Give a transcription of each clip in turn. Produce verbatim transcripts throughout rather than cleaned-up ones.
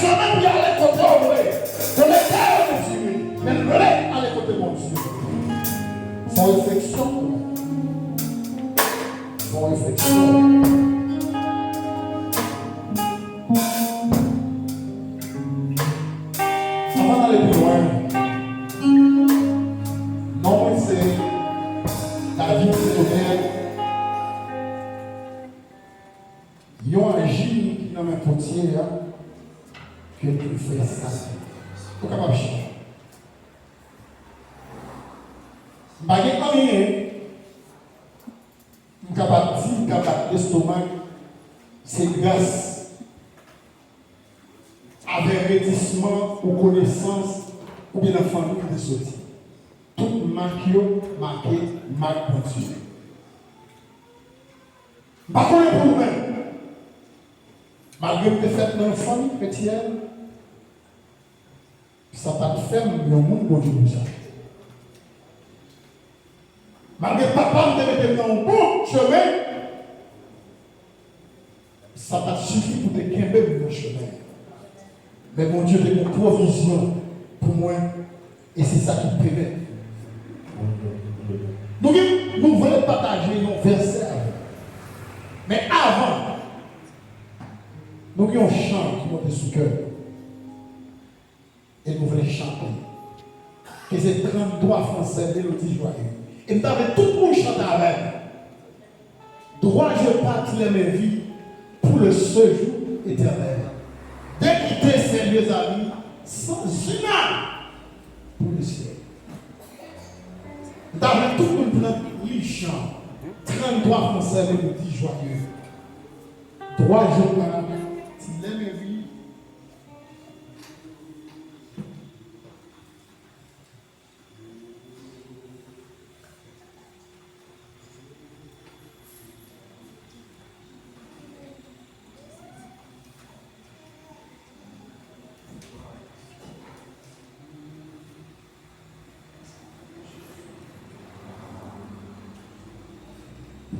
Chemen pou y ale kote w vle. Kote kè yo dezire. Men l vle ale kote Bondye. Fò refleksyon. Fò refleksyon. Avan n ale pi lwen, non mwen se David Sendomeng. Yon aji ki nan men potyè a, ke l te fè sa. Ou kapab chita. M pa gen anyen m kapab di, m kapab lestomak, se gras avè redisman ou konesans oubyen nan fanmi ou te soti. Tout mak yo make mak Bondye. M pa konnen pou ou menm. Malgre m te fèt nan yon fanmi kretyèn, sa pa t fè m yon moun Bondye pou sa. Malgre papa m te mete m nan yon bon chemen, sa pa t sifi pou te kenbe m nan chemen. Men Bondye te gen pwovizyon pou mwen, e se sa ki pèmèt. Nou gen, nou vle pataje yon vèsè avè w. Men avan, nou gen yon chan ki monte sou kè nou. E nou vle chante. Ke se tranntwa fransè Mélodie Joyeux. E m ta vle tout moun chante avè m. Droit je partis, les mains vides, pour le séjour éternel. De quitter ces lieux amis sans une âme pour le ciel. M ta vle tout moun pran li chan. Tranntwa fransè Mélodie Joyeux. Droit je partis, les mains vides.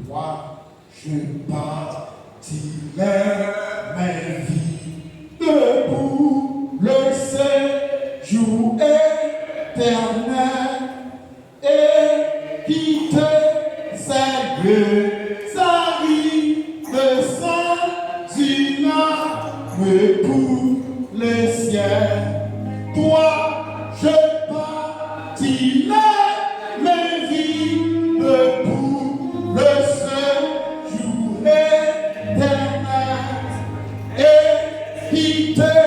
Moi, je partis les mains vides pour le séjour éternel et quitter ces lieux arides sans une âme pour le ciel. Toi, je partis les mains vides pour le séjour éternel et quitter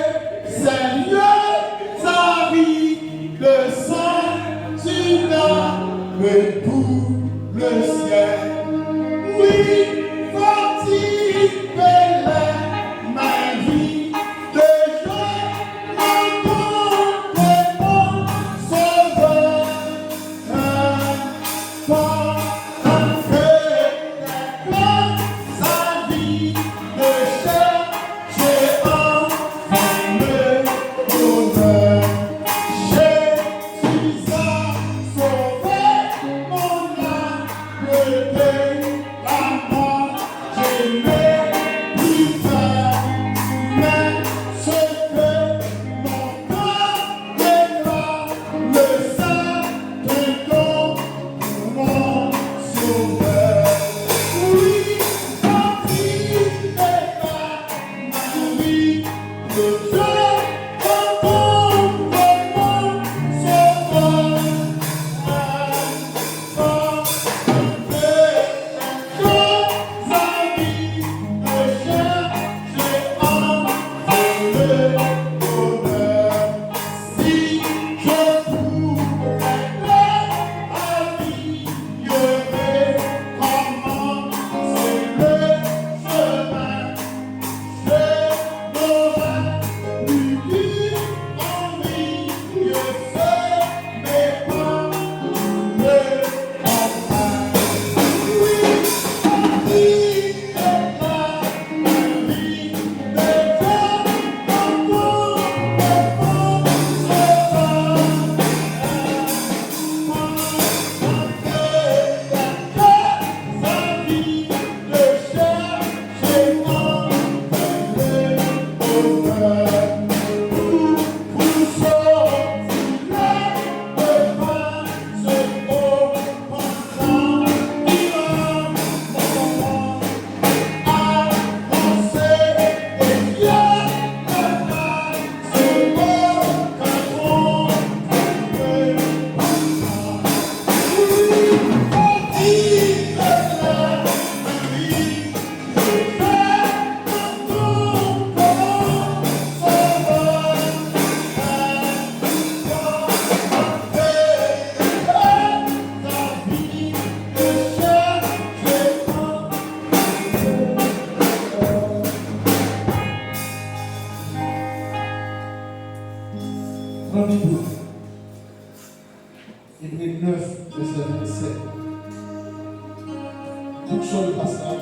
pasaj.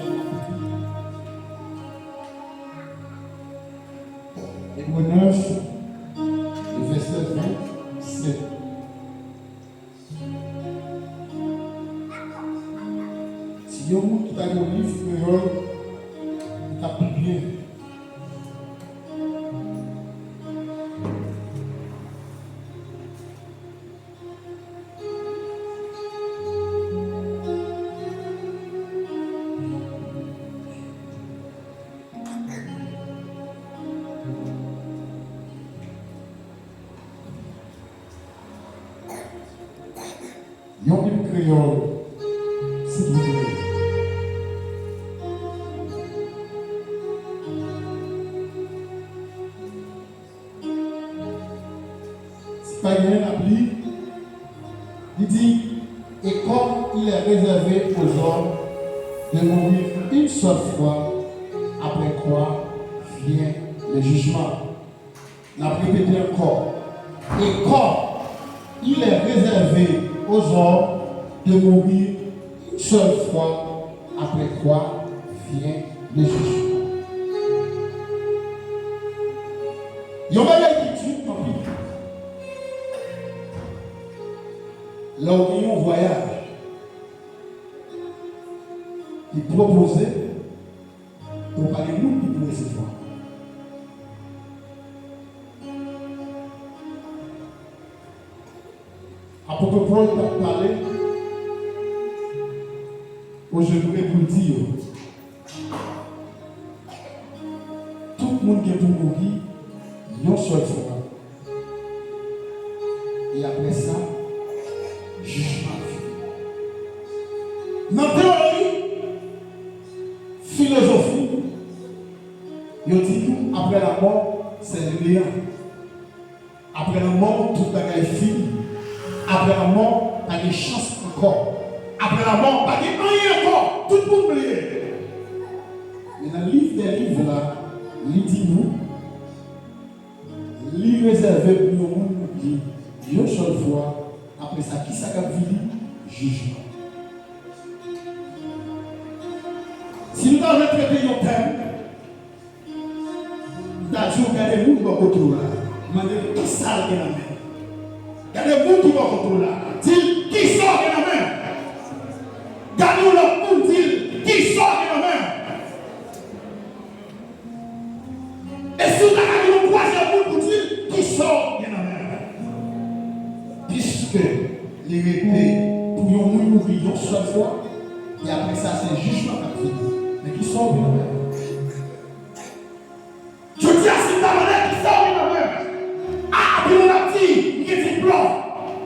Ebre nèf, vèsè vennsenk. Si yon moun ki ta gen yon liv kreyòl, li t ap pi byen. Yon liv kreyòl, silvouplè. Si pa genyen, n ap li. Li di, et comme il est réservé aux hommes de mourir une seule fois, après quoi vient le jugement. N ap repete ankò. Et comme il est réservé aux hommes de mourir une seule fois, après quoi vient le jugement. Yon bagay ki di anpil. Lè w gen yon vwayaj ki pwopoze, ou pa gen moun ki pou resevwa. Apot Pòl t ap pale o Ebre pou l di yo, tout moun gen pou mouri yon sèl fwa. E apre sa, jijman ap vini. Nan teyori, filozofi, yo di nou, apre lanmò, se le neyan. Apre lanmò, tout bagay fini. Apre lanmò, pa gen chans ankò. Apre lanmò, pa gen anyen ankò. Tout moun bliye. Men nan liv dè liv la, li di nou, li rezève pou yon moun mouri yon sèl fwa. Apre sa, kisa k ap vini? Jijman. Si nou ta vle trete yon tèm, m ta di w gade moun bò kote w la, mande l kisa l gen nan men l. Gade moun ki bò kote w la, di l kisa w gen nan men w. Gade yon lòt moun, di l kisa w gen nan men w. E si w ta ka gen yon twazyèm moun pou di l, kisa w gen nan men w? Piske li rete pou yon moun mouri yon sèl fwa, e apre sa, se jijman k ap vini. Men kisa w gen nan men w? Jodi a, si m ta mande kisa w gen nan men w, a, anpil moun ap di, m gen diplòm,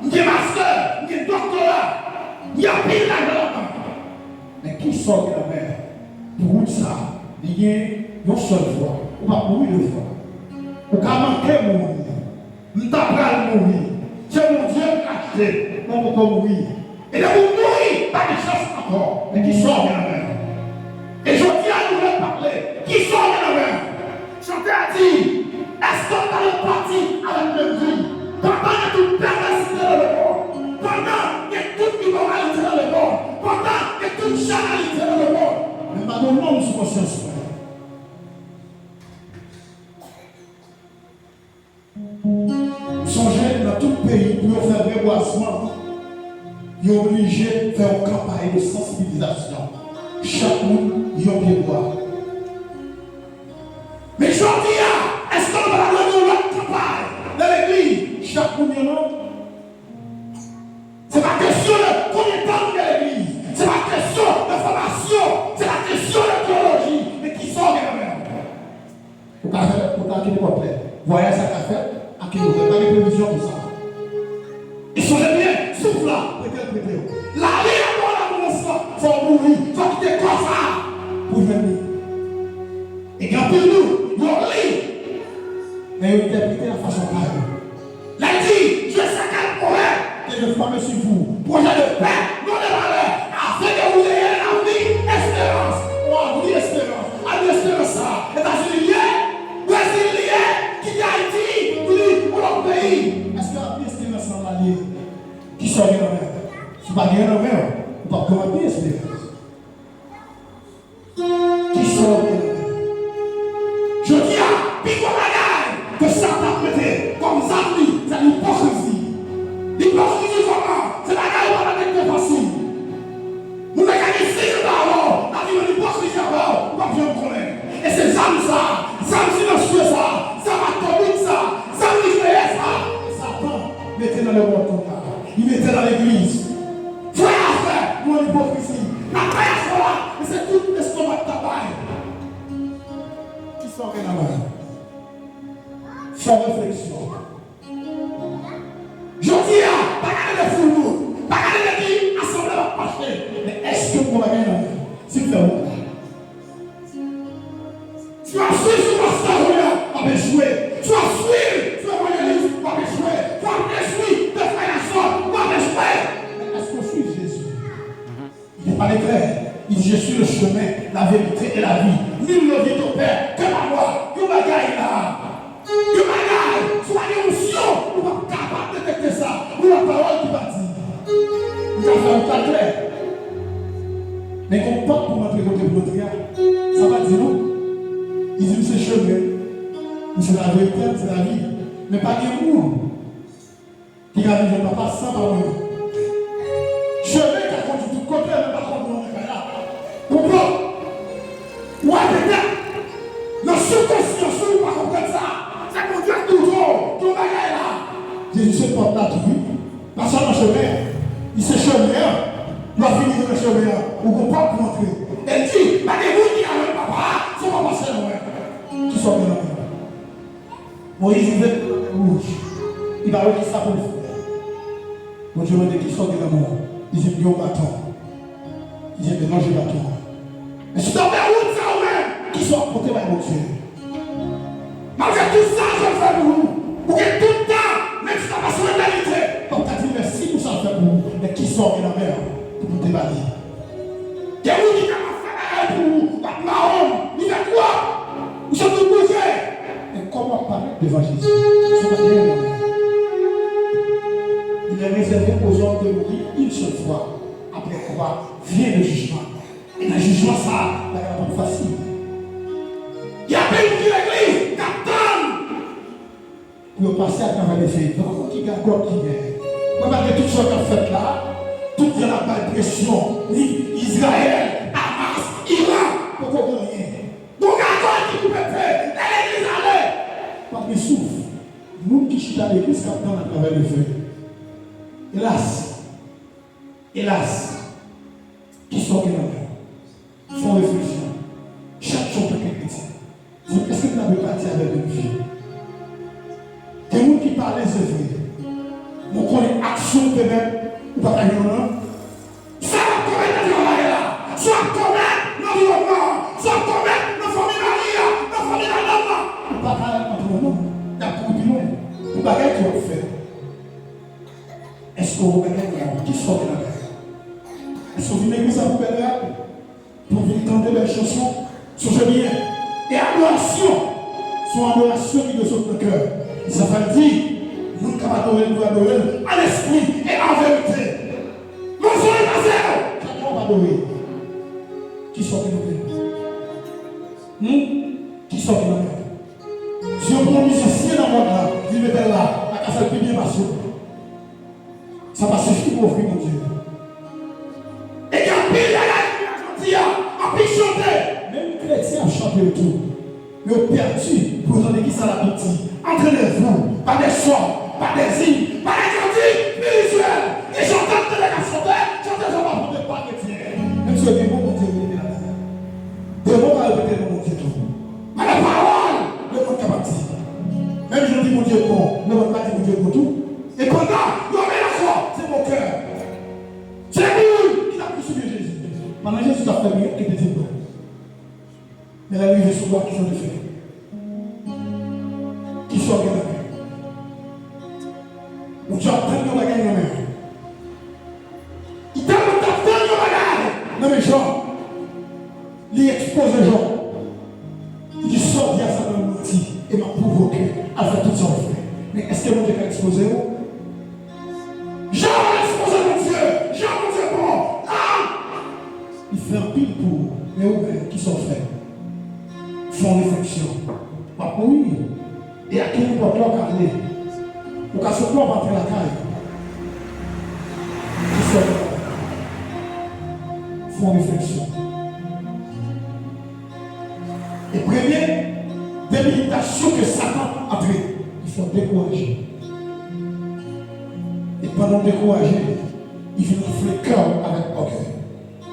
m gen mastè, m gen doktora, m gen anpil lajan nan bank. Men kisa w gen nan men w? Pou wout sa, li gen yon sèl vwa. Ou p ap mouri de fwa. Ou ka manke mouri. M ta pral mouri. Se Bondye k rachte. Mwen poko mouri. E depi w mouri, pa gen chans ankò. Men kisa w gen nan men w? E jodi a, nou vle pale. Kisa w gen nan men w? Chantè a di, èske w ta vle pati avèk menm vi? Pandan gen tout pèvèsite nan lemonn, pandan gen tout imoralite nan lemonn, pandan gen tout janalite nan lemonn, men m pa gen yon nonm sou konsyans mwen. M sonje nan tout peyi, pou yo fè rebwazman, yo oblije fè yon kanpay de sansibilizasyon. Chak moun yon pye bwa. Men jodi a, èske nou pa ta dwe gen yon lòt kanpay nan legliz? Chak moun yon nonm? Se pa kesyon de konbyen tan nou gen legliz. Se pa kesyon de fòmasyon. Se pa kesyon de teyoloji. Men kisa w gen nan men w? Ou ka fè, ou ka kite pòt lè. Vwayaj sa ka fèt, a ki nou fè pa gen previzyon pou sa. E sonje byen, souf la, prete l prete w. Lavi a pa w nan mouvans lan, fò w mouri, fò w kite kò sa a pou jwenn li. E gen anpil moun, yo li, men yo entèprete nan fason pa yo. Lè l di, je sais quel projet que je forme sur vous, projet de paix, non de malheur, afin que vous ayez un avenir, espérance. Yon avni esperans. Avni esperans sa a, Etazini li ye, Brezil li ye, kite Ayiti, vini yon lòt peyi. Èske avni esperans sa a li ye? Kisa w gen nan men w? Si w pa gen nan men w, ou p ap gen avni esperans. Fè refleksyon. Jodi a, pa gade de foul moun, pa gade de ki asanble w ap mache, men èske w gon bagay nan men w? Si w fè wout la. Si w ap swiv sou pastè Julien, w ap echwe. Si w ap swiv sou evanjelis, w ap echwe. Si w ap echwe de frè Jackson, w ap echwe. Men èske w swiv Jezi? Li te pale klè. Il dit, je suis le chemin, la vérité et la vie. Nul ne vient au Père que par moi. Yon bagay la. Yon bagay. Si w pa gen onksyon, ou p ap kapab detekte sa. Ou la pawòl ki pa di. Li ka fè yon bagay klè. Men gon pòt pou antre kote pou antre a. Sa pa di non. Li di, m se chemen. M se la verite, m se la vi. Men pa gen moun ki ka vin jwenn Papa san pa mwen menm. Chemen ka kondui tout kote, men pa kondui nan kay la. Konprann? Ou ap petèt nan soubkonsyans ou, ou pa konprann sa. Se Bondye k di w tou, gen yon bagay la. Jezi se pòt la tou, wi. Pa sèlman chemen an. Li se chemen an. Lè w fin rive nan chemen an, ou gon pòt pou antre. E l di, pa gen moun ki ka jwenn Papa a, san pa pase nan mwen. Kisa w gen nan men w? Moyiz rive nan lanmè wouj. Li pa wè kisa pou l fè. Bondye mande, kisa w gen nan men w? Li di, m gen yon baton. Li di, ebyen lonje baton an. Men si w ta fè wout sa ou menm, kisa w ap pote bay Bondye? Malgre tout sa Jezi fè pou ou, ou gen tout tan, menm si w ta pase yon etènite, w ap ka di l mèsi pou sa l fè pou ou, men kisa w gen nan men w pou pote ba li? Gen moun ki kapab fè bagay pou ou, w ap mawon, li fè twòp, ou santi w bouje. Men kòman w ap parèt devan Jezi? Sa pa gen nan men w. Il est réservé aux hommes de mourir une seule fois. Après quoi vient le jugement. E nan jijman sa a, bagay la p ap fasil. Gen anpil moun ki legliz k ap tann pou yo pase atravè lefe. Donk, ki gagòt ki genyen? Mwen, malgre tout sa k ap fèt la, tout jan ap bay presyon, ni Izrayèl, Hamas, Iran, poko gen anyen. Gon gagòt ki pou pete, lè legliz ale, p ap gen souf. Moun ki chita legliz k ap tann atravè lefe. Elas! Elas! Kisa w gen nan men w? Fè yon refleksyon. Chak jou antanke kretyen, di, èske m ta dwe pati avèk yon vi? Gen moun ki pale, se vre. Men w konnen aksyon w te mèt, ou pa ka jwenn yon non. Sa w ap komèt nan travay la, sa w ap komèt nan anviwònman an, sa w ap komèt nan fanmi mari a, nan fanmi madanm nan, ou pa ka antre yon non. Y ap kouri pi lwen pou bagay ke w ap fè. Èske w wè bagay la? Kisa w gen nan kè w? Èske w vin legliz la pou bèl rad? Pou vin tande bèl chanson? Sonje byen, e adorasyon se yon adorasyon ki dwe sot nan kè. E sa fè l di, moun k ap adore l dwe adore l an lespri e an verite. Mansonj pase yo, chak jou w ap adore. Kisa w gen nan men w? Hmm? Kisa w gen nan men w? Si yo pran yon mizisyen nan mond la, li mete l la, la ka fè l pi byen pase w. Sa pa sifi pou ofri Bondye. E gen anpil bagay ki fèt jodi a, anpil chante. Menm kretyen ap chante yo tou. Yo pèdi pou yo tande kisa Labib di. Entraînez-vous par des chants, par des hymnes, par des cantiques spirituels. Gen chante, tande k ap chante, chante sa pa pote pa kretyen. Menm si yo gen bon Bondye, yo mete ladan. Demon ka repete non Bondye tou. Malè pawòl lemonn kapab di. Menm jan w di Bondye bon, lemonn ka di Bondye bon tou. E pandan yo menm ankò, se bon kè. Se moun ki t ap krisifye Jezi. Pandan Jezi t ap fè mirak, ki te di bon. Men lè l rive sou bwa, kisa l te fè? Kisa w gen nan men w? Bondye ap tann yon bagay nan men w. Li tèlman t ap tann yon bagay nan men Jòb, li ekspoze Jòb. Li di, sa w di a, sa nan manti, e m ap pwouve w ke al fè tout sa w fè. Men èske Bondye ka ekspoze w? Jòb al ekspoze Bondye, jan Bondye bon, la. Li fè anpil pou ou, men ou menm, kisa w fè? Fè yon refleksyon. W ap mouri. E a kenpòt lè w ka ale, ou ka sot la, w pa antre lakay. Kisa w fè? Fè yon refleksyon. E premye, depi li ta sou ke Satan antre, li fè w dekouraje. E pandan w dekouraje, li vin anfle kè w avèk ògèy.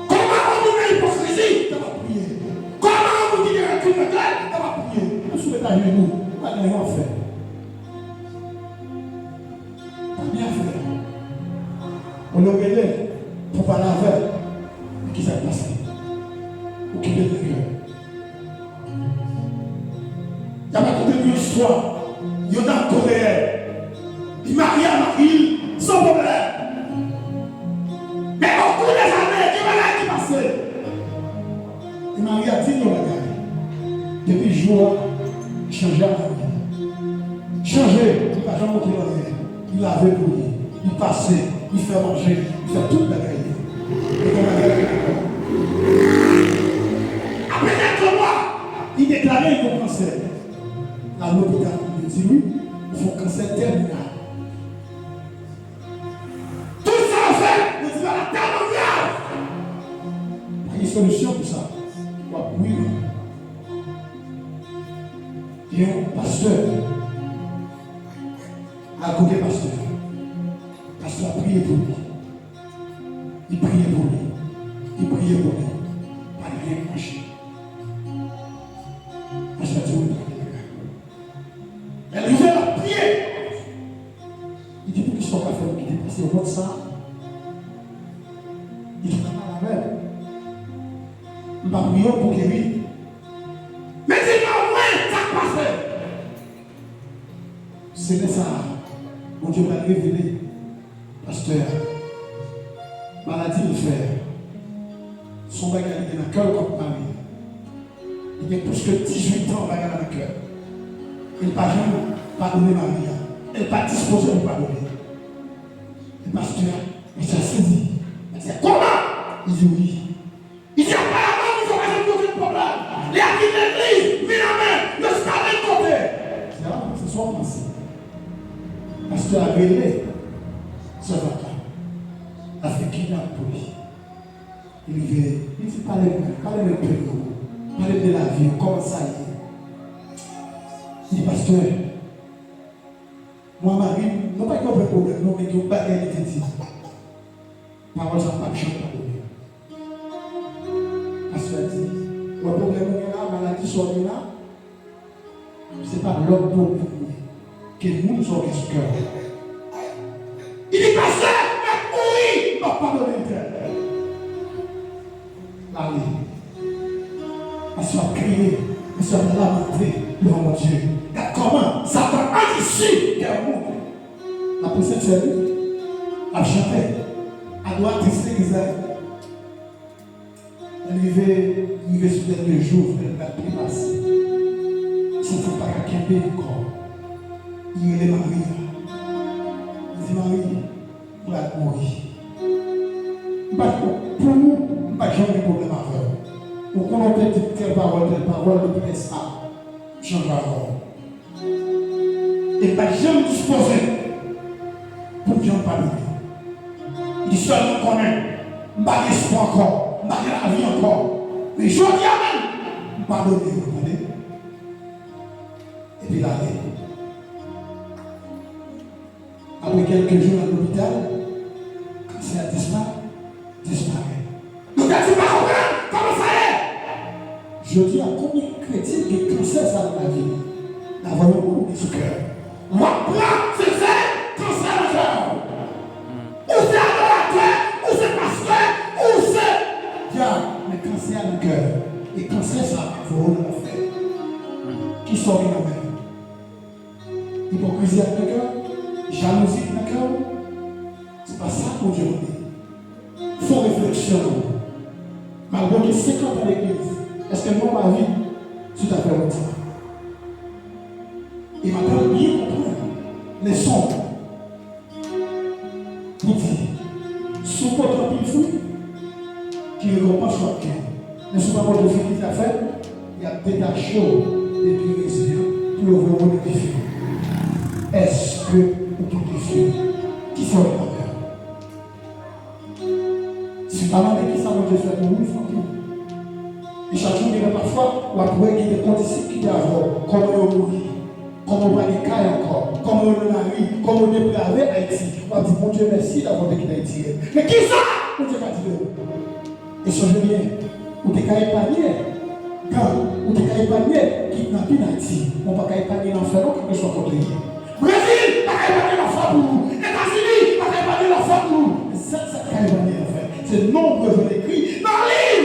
Kòman yon moun nan ipokrizi kapab priye? Kòman yon moun ki gen rankin nan kè l kapab priye? Menm si w met ajenou, ou pa gen anyen w ap fè. Ou lè w rele l pou pale avè l, men kisa k pase? Ou kite l nan kè w. Y ap rakonte nou yon istwa, yon dam koreyèn. Li marye a mari l san pwoblèm. Men okou dèzane, gen bagay ki pase. E mari a di l yon bagay. Depi jou a, li chanje a mari l. Chanje, li pa janm montre l anyen. Li lave pou li, li pase, li fè manje, li fè tout bagay li. Li gen bagay li. Apre kèlke mwa, li deklare li gen kansè. L al lopital, yo di wi, ou fè yon kansè tèminal. Tout sa yo fè, yo di bagay la tèlman grav. Pa gen solisyon pou sa. W ap mouri. Gen yon pastè. Al kote pastè a. Pastè a priye pou li. Li priye pou li. Li priye pou li. Pa t gen anyen k mache. Pastè a di, "Wi, pa gen bagay." Lè l rive, l ap priye. Li di, "Poukisa w ka fè m kite pase wont sa a?" Li di, "M pa mal avè l. M pa priye w pou geri." Men di m, "Mwen, sa k pase?" Se lè sa a, Bondye pral revele pastè a maladi l fè a. Se yon bagay li gen nan kè l kont mari l. Li gen plis ke dizuit an bagay la nan kè l. E l pa janm padone mari a. E l pa dispoze pou padone. E pastè a, mesye a sezi. Pastè a, "Kòman?" Li di, "Wi." Li di, "Aparaman, nou fè pa janm gen okenn pwoblèm. Li ap vin legliz, vin nan men, yo chita menm kote." Li di, "A, se sa w panse." Pastè a rele sè Vaka. L ap fè kidnap pou li. Li rive, li di, "Pale mwen, pale mwen de nou. Pale m de lavi w, kòman sa ye?" Li di, "Pastè, mwen mari m, nou pa gen okenn pwoblèm, non, men gen yon bagay li te di m. Pawòl sa m p ap janm padone." Pastè a di, "Wè pwoblèm ou gen la, maladi sa w gen la, se pa lòt pwoblèm ou gen, ke moun sa w gen sou kè w." Li di, "Pastè, m ap mouri, m p ap padone l tèt." L ale. Pastè a ap kriye, pastè a ap lamante devan Bondye. Gad kòman Satan andisi kè moun. L ap pran sentsèn li, l ap chante, adwatris legliz la. Lè l rive, rive sou dènye jou, lè l pral pi pase, li santi l pa ka kenbe ankò. Li rele mari a. Li di, "Mari, m pral mouri. M pa t, pou ou, m pa t janm gen pwoblèm avè w. Ou konnen w te di m tèl pawòl, tèl pawòl, depi lè sa a, m chanje avè w." E pa t janm dispoze pou m janm padone. Li sèlman konnen, "M pa gen espwa ankò, m pa gen lavi ankò. Men jodi a menm, m padone yo, tande." Epi l ale. Apre kèlke jou nan lopital, kansè a dispa-, disparèt. Doktè di, "M pa konprann, kòman sa ye?" Jodi a, konbyen kretyen gen kansè sa nan lavi li? Davwa yon moun gen sou kè. W ap pran, se, se kansè nan kè w. Ou se adoratè, ou se pastè, ou se dyab, men kansè a nan kè w. E kansè sa a ap voye w nan lanfè. Kisa w gen nan men w? Ipokrizi ap nan kè w, jalouzi ap nan kè w. Se pa sa Bondye mande. Fè yon refleksyon. Malgre w gen senkant an legliz, èske nou pa viv sou zafè wont sa? E m aprann byen konprann leson. Li di, si w pote anpil fwi, ki rekonpans w ap gen? Men si w pa pote fwi, kisa k fèt? Y ap detache w de pi reziyan pou yo voye w nan dife. Èske ou pote fwi? Kisa w ap fè? Si w pa mande kisa Bondye fè pou ou, fanmi, e chak jou, gen lè pafwa, w ap wè gen de kondisip ki te avè w, kòman yo mouri. Kòman w pa gen kay ankò? Kòman yo nan lari? Kòman yo deprave Ayiti? W ap di, "Bondye, mèsi davwa w te kite Ayiti rèd." Men kisa Bondye ka di de ou? E sonje byen, ou te ka epanye gang, ou te ka epanye kidnapin Ayiti, men w pa ka epanye lanfè non, kèlkeswa kote l ye. Brezil pa ka epanye lanfè pou ou. Etazini pa ka epanye lanfè pou ou. Zèt Konprann anfen, se nonm yo jwenn ekri nan liv.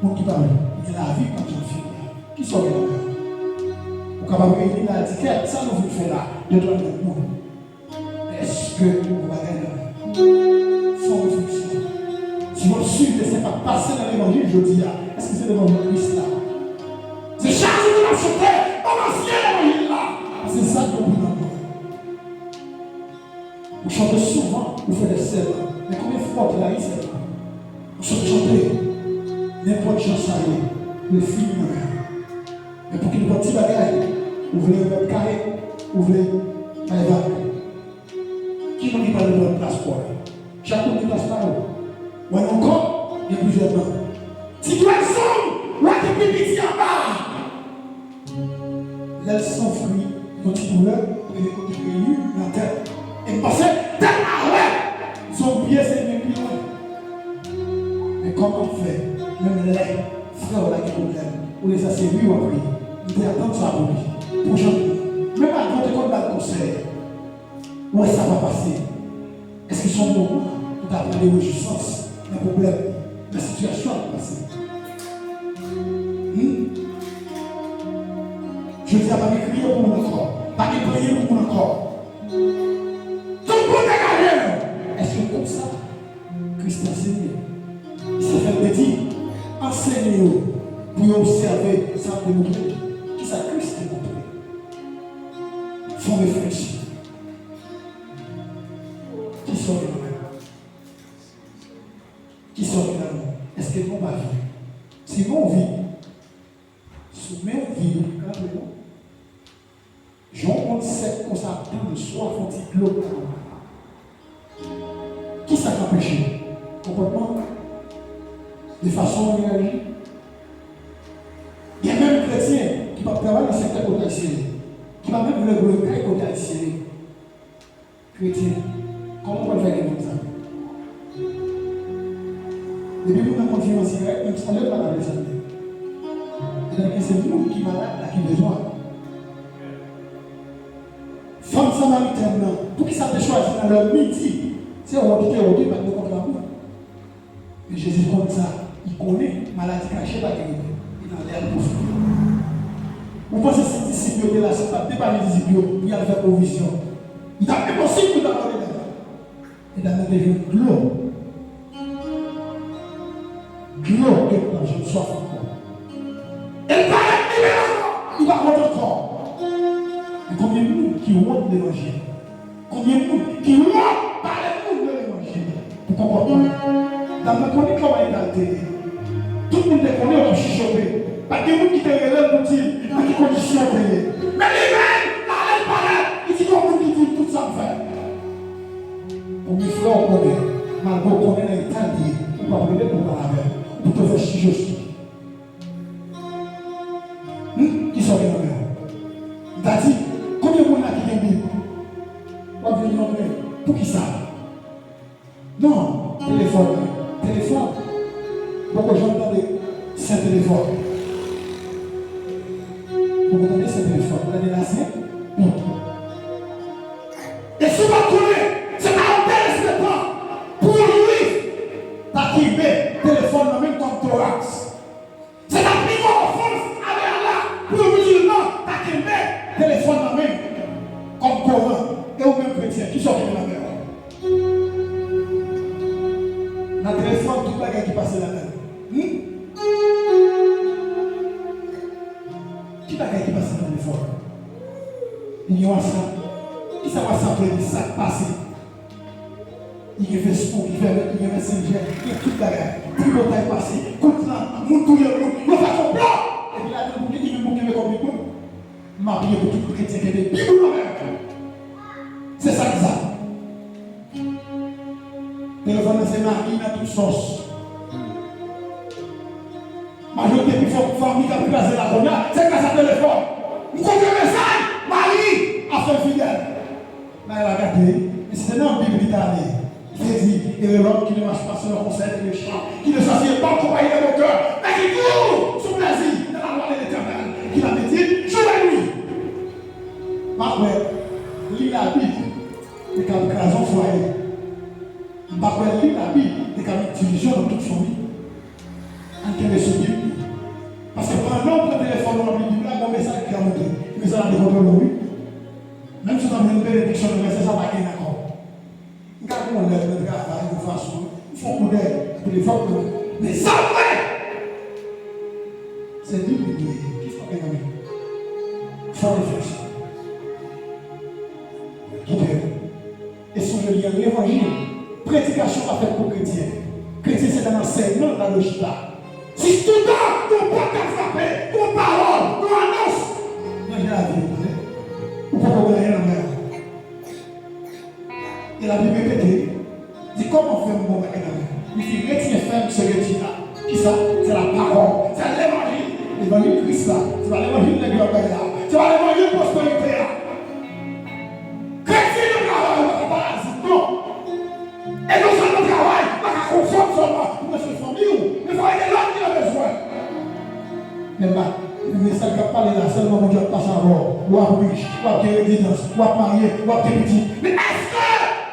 Moun ki pa gen lavi pa janm fini. Kisa w gen nan kè w? Ou kapab reyini la di, kèt, sa nou vin fè la? De twa nèg moun. Èske ou gen bagay nan men w? Fè yon refleksyon. Si w ap swiv de sa k ap pase nan levanjil jodi a, èske se levanjil Kris la? Se chak jou nou ap chante, ban m ansyen levanjil la. Se sa k gen pou nan men w. Ou chante souvan, ou fè de sèman. Men konbyen fwa w trayi sèman? Ou sot chante, nenpòt jan sa ye, li fini nan men w. Men pou ki nenpòt ti bagay, ou vle remèt kay, ou vle bay vag. Ki moun ki pral reprann plas pa w la? Chak moun gen plas pa yo. Wè yon kòb, gen plizyè blan. Ti dwèt zonm, wè ki pi piti anba a. Lè l soufri yon ti doulè, premye kote l gen li nan tèt. E m panse tèt la wè zonbi a se li menm pi lwen. Men kòman fè, menm lè frè w la gen pwoblèm, olye sa se ri w ap ri, m te atann sa pou li. Pwochen, menm avan w te konn ba l konsèy, ou wè sa pa pase. Èske se yon moman pou ta pran de rejwisans nan pwoblèm, nan sitiyasyon k ap pase? Hmm? Jodi a, pa gen kriye pou moun ankò. Pa gen plenyen pou moun ankò. Tout moun degaje yo. Èske konsa Kris te ansenye? Se sa l te di, ansenye yo pou yo obsève sa m te montre. Kisa Kris te montre? Fè yon refleksyon. Kisa w gen nan men w? Kisa w gen nan men w? Èske gen yon bagay? Si gen yon vid sou men w, vid ou kanpe non. Jan yon moun sèk konsa, tann swaf yon ti dlo nan men w. Kisa k anpeche w? Konpòtman w? De fason w reyaji? Gen menm kretyen ki p ap travay nan sektè kote ayisyen ye, ki pa menm vle gwo kay kote ayisyen ye. Kretyen, kòman w pral fè gen moun sa? Depi moun nan konn fimen yon sigarèt, menm salèt pa ka vle salye. Sètadi ke se moun ki malad la ki bezwen. Fanm samaritèn nan, poukisa l te chwazi nan lè midi? Se wòt li te wòt, li pa t gen kont lamour. Men Jezi konn sa, li konnen maladi kache pa gen remèd, e nan lè a l pwofite. Ou panse si disip yo te la, si l pa t depann disip yo pou y al fè pwovizyon, li t ap enposib pou l t ap mande dam nan. E dam nan te jwenn dlo. Dlo ke nou p ap janm swaf ankò. E l parèt li menm ankò, li pa wont ankò. Men konbyen moun ki wont levanjil? Konbyen moun ki wont pale moun de levanjil pou konpòtman yo? Dam nan konnen kòman eta l te ye. Tout moun te konnen yo t ap chichote. Pa t gen moun ki te rele l pou di l nan ki kondisyon l te ye. Men li menm, l ale l parèt, li di gon moun ki di l tout sa m fè. Konbyen frè w konnen, malgre w konnen nan eta l ye, ou p ap rele l pou pale avè l, ou plito fè chichote. Hmm? Kisa w gen nan men w? M ta di, konbyen moun la ki gen Bib? W ap vin yon men. Poukisa? Non, telefòn. Telefòn. Poko janm tande sen telefòn. Poko tande sen telefòn. Tande la sen Bib. E si w pa t konnen, se ta yon derespektan pou yon jwif ta kenbe telefòn nan men l kòm toraks. Se ta pi gwo ofans avè Allah pou yon mizilman ta kenbe telefòn nan men l kòm Koran. E ou menm kretyen, kisa w kenbe nan men w? Nan telefòn, tout bagay ki pase ladan l. Hmm? Ki bagay ki pase nan telefòn? Li gen WhatsApp. Kisa WhatsApp vle di? Sa k pase? Li gen Facebook, li gen, li gen Messenger, li gen tout bagay. Tripotay pase, kout lan, moun touye moun, yo fè konplo. Epi ladan pou li, li menm pou kenbe kòm li moun. M apiye pou tout kretyen kenbe Bib ou nan men. Se sa ki sa. Telefòn nan se magi nan tout sòs. Majorite pi fò fanmi k ap kraze la kounye a, se gras a telefòn. M kontre mesaj, mari a fè l fidèl. Bagay la gate, wi. Men si se nan Bib li t ale, li te di, heureux l'homme qui ne marche pas selon le conseil des méchants, qui ne s'assied pas en compagnie des moqueurs, mais qui toujours son plaisir dans la loi de l'Éternel, qu'il en médite jour et nuit. Pa kwè, li Labib, li ka kraze yon fwaye. M Paske li, Labib, li ka met divizyon nan tout fanmi. Ann kenbe sou Bib nou. Paske pandan w pran telefòn ou ap li Bib la, gen yon mesaj ki ka monte. Mesaj la dekontwole w, wi. Menm si w t ap jwenn benediksyon nan vèsè sa, pa gen ankò. M ka gen yon lè nan travay, yon fason, m fè yon koudèy nan telefòn mwen. Men sa m wè, se Bib li ye. Kisa w gen nan men w? Fè refleksyon. Kite yo. E sonje byen, levanjil, predikasyon pa fèt pou kretyen. Kretyen se nan ansèyman l pral chita. Si toutan gon pòt k ap frape, gon pawòl, gon anons, ranje lavi w, tande. Ou poko gen anyen nan men w. E Labib repete, di, kòman fè m gon bagay nan men? Li di, retyen fèm se retyen la. Kisa? Se lapawòl, se levanjil. Levanjil Kris la. Se pa levanjil nèg yo ap bay la. Se pa levanjil pwosperite a. Kretyen nan travay ou pa ka parazit, non. E non sèlman travay, pa ka konfòm sèlman pou manje fanmi w, men fò ede lòt ki nan bezwen. Men ba, men mesaj k ap pale la, sèlman Bondye ap pase avè w. W ap rich, w ap gen rezidans, w ap marye, w ap gen pitit. Men èske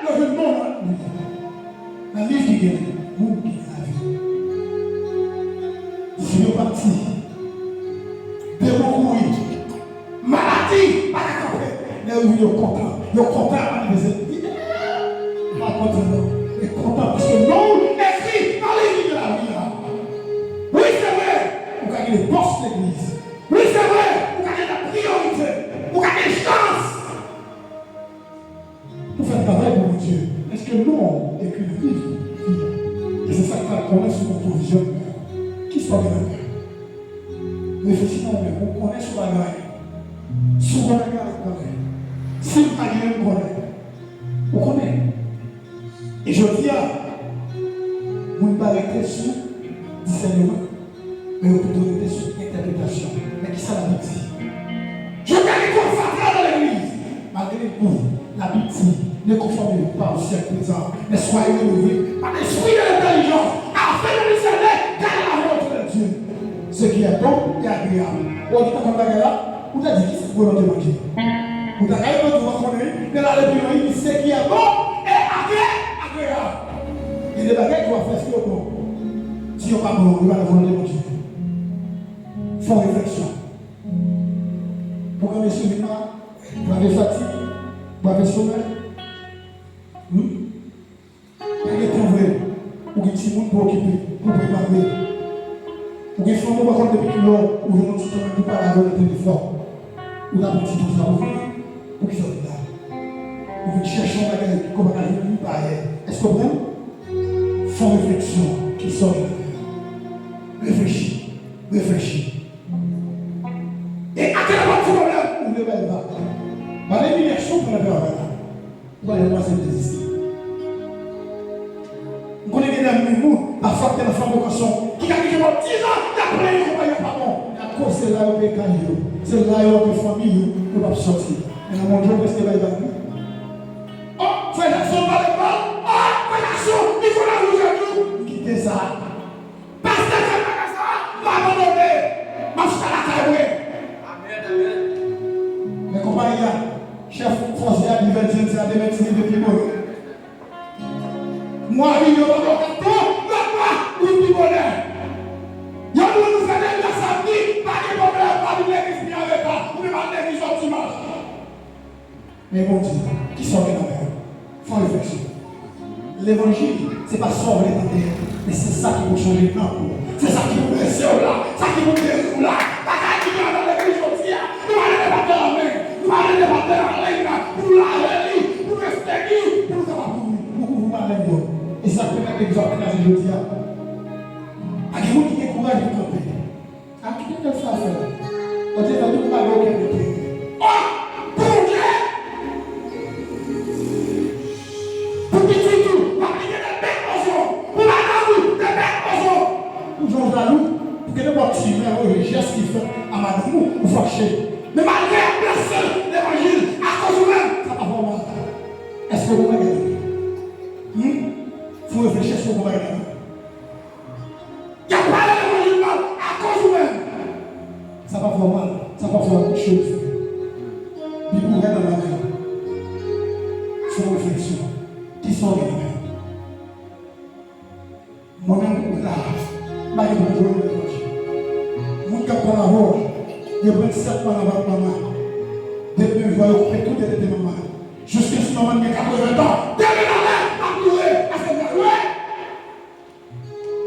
yo jwenn non nan Bib? Nan liv ki gen moun ki gen lavi. Disip yo pati. Demon kouri. Maladi pa ka kanpe. Lè yo vin, yo kontan. Yo kontan ap manifeste. Yo pa kontan non. Yo kontan paske non w ekri nan liv ki gen lavi a. Wi, se vre, ou ka gen pòs legliz. Wi, se vre, ou ka gen lapriyorite. Ou ka gen chans pou fè travay pou Bondye. Èske non w ekri nan liv vi a? E se sa k pral konnen si w gen pwovizyon nan men w. Kisa w gen nan men w? Reflechi nan men w. Ou konnen si w pa gen anyen. Si w gen anyen, ou konnen. Si w pa gen anyen, ou konnen. Ou konnen. E jodi a, moun pa rete sou disèneman. Men yo pito rete sou entèpretasyon. Men kisa Labib di? Jodi a gen twòp fatra nan legliz. Malgre li gou, Labib di, ne conformez-vous pas au siècle présent, mais soyez renouvelés par l'esprit de l'intelligence, afin de discerner quelle est la volonté de Dieu, ce qui est bon et agréable. Ou di konprann bagay la? Ou ta di, kisa k volonte Bondye? Ou ta ka reponn, ou pa konnen, men l ale pi lwen, li di, ce qui est bon et agré-, agréable. Gen de bagay ki w ap fè, si yo bon. Si yo pa bon, yo pa nan volonte Bondye. Fè yon refleksyon. Pwogram espesyal la, brave fatig, brave somèy. Hmm? Pa gen tan vre. Ou gen timoun pou okipe, pou prepare. Ou gen fanmi w pa konn depi kilè ou jwenn yon ti tan pou pale avè l nan telefòn. Ou ta pran ti tan sa pou vini. Poukisa w vin la? Ou vin chèche yon bagay ke w pa ka jwenn li pa ayè. Èske w konprann? Fè yon refleksyon. Kisa w vin la? Reflechi. Reflechi. E atake nenpòt ti pwoblèm ou vle bay vag. Ba l imilyasyon pandan travay la. Ou pa janm panse l egziste. M konnen gen de moun, pafwa, ki te nan fabrikasyon, ki ka gen bò diz an, y ap plenyen konpayi a pa bon. Akoz se la yo peye kay yo, se la yo antre fanmi yo, yo p ap sòti. Men nan Bondye, w prèske bay vag, wi. O, frè Jakson pale mal. O, frè Jakson, li fè lari jodi. M kite sa. Pastè fè bagay sa, m abandone. M ap chita lakay mwen. Amèn, amèn. Men konpayi a, chèf fòse a di Vèdyen se a demen ti rive pi bonè. Mwa vini yo pa pran kat tou, lòt mwa, wi, pi bonè. Yo di w nou fè demen samdi, pa gen pwoblèm, pa vin legliz pi an reta, oubyen pa vin legliz lòt dimanch. Men Bondye, kisa w gen nan men w? Fè yon refleksyon. Levanjil, se pa sa w vle tande a, men se sa ki pou chanje nanm ou. Se sa ki pou blese w la, sa ki pou geri w la. Bagay ki gen anndan legliz jodi a, nou pa rele pastè anmè, nou pa rele pastè anlè pou nou lave li, pou nou esteri, pou nou kapab kouvri. Nou kouvri maleng yo. E sa k pèmèt legliz ap kraze jodi a. Pa gen moun ki gen kouraj pou kanpe. A kite tèt sa fè. Bondye fè tout bagay okenn enterè. O! Bondye! Pou pitit ou, w ap li gen de bèk ozon. Pou madanm ou, de bèk ozon. Pou jan w jalou, pou gen nenpòt ti men ou jès ki fèt a madanm ou, ou fache. Men malgre y ap blese levanjil akoz ou menm, sa pa fè w mal. Èske w konprann? Hmm? Fò w reflechi, èske w konprann? Y ap pale levanjil mal akoz ou menm. Sa pa fè w mal, sa pa fè w anpil choz. Bib ouvè nan lavi w. Fè yon refleksyon. Kisa w gen nan men w? M pa gen pwoblèm nan pati. Moun k ap pale avè w, yo pran sèt pale avèk manman. Depi yon jou yo koupe tout tete manman. Jiskaske manman gen katreven tan, depi nan